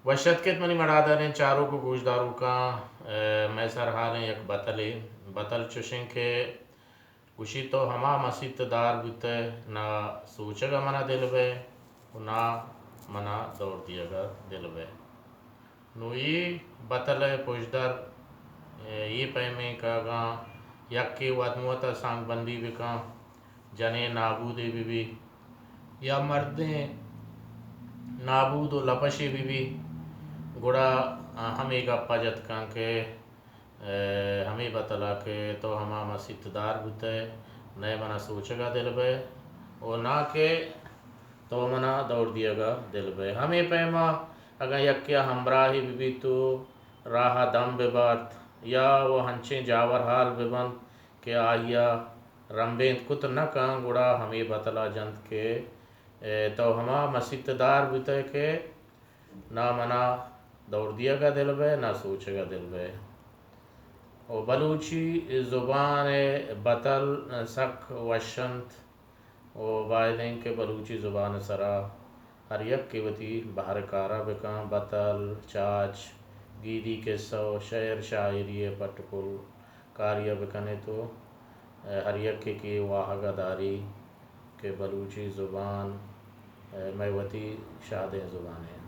وش اتک ات منی مڑاداریں چاروک و گوشداروکاں، اے، مئے سرحالیں یک بتلے۔ بتل چوشیں کہ گوشی، تو ہما مسیت دار بوتئے، نہ سوچگ ء منا دل بئے و نہ منا دور دیگ ء دل بئے۔ نوں اے بتل ء پژدر، اے، اے پیمیں کہ اگاں یکے ودموت ء سانگ بندی بکن، جنین نابودے بہ بی یا مردین نابود و لپشے بہ بی، گڑا ہمے گپ ء جت کن کہ، اے، ہمے بتل ء کہ تو ہما مسیت دار بوتئے، نئے منا سوچگ ء دل بئے و نا کہ تو منا دور دیگ ء دل بئے۔ ہمے پیما اگاں یکے ء ہمراہے بہ بیت و راہ ء دم بہ بارت یا وہ ہنچیں جاور حال بہ بنت کہ آئی ء رمبینت کت نہ کن، گڑا ہمے بتل ء جنت کہ، اے، تو ہما مسیت دار بوتئے کہ نہ منا دور دیگ ء دل بئے، نہ سوچگ ء دل بئے۔ و بلوچی زبان ء بتل سک وش انت۔ و باید انت کہ بلوچی زبان ء سرا ہر یکے وتی بہر کارا بکن، بتل، چاچ، گیدی، قصہ و شعر شاعری ء پٹ پل کاری ء بکن ات و ہر یکے کہ واہگ ء داری کہ بلوچی زبان مئے وتی شادیں زبانے۔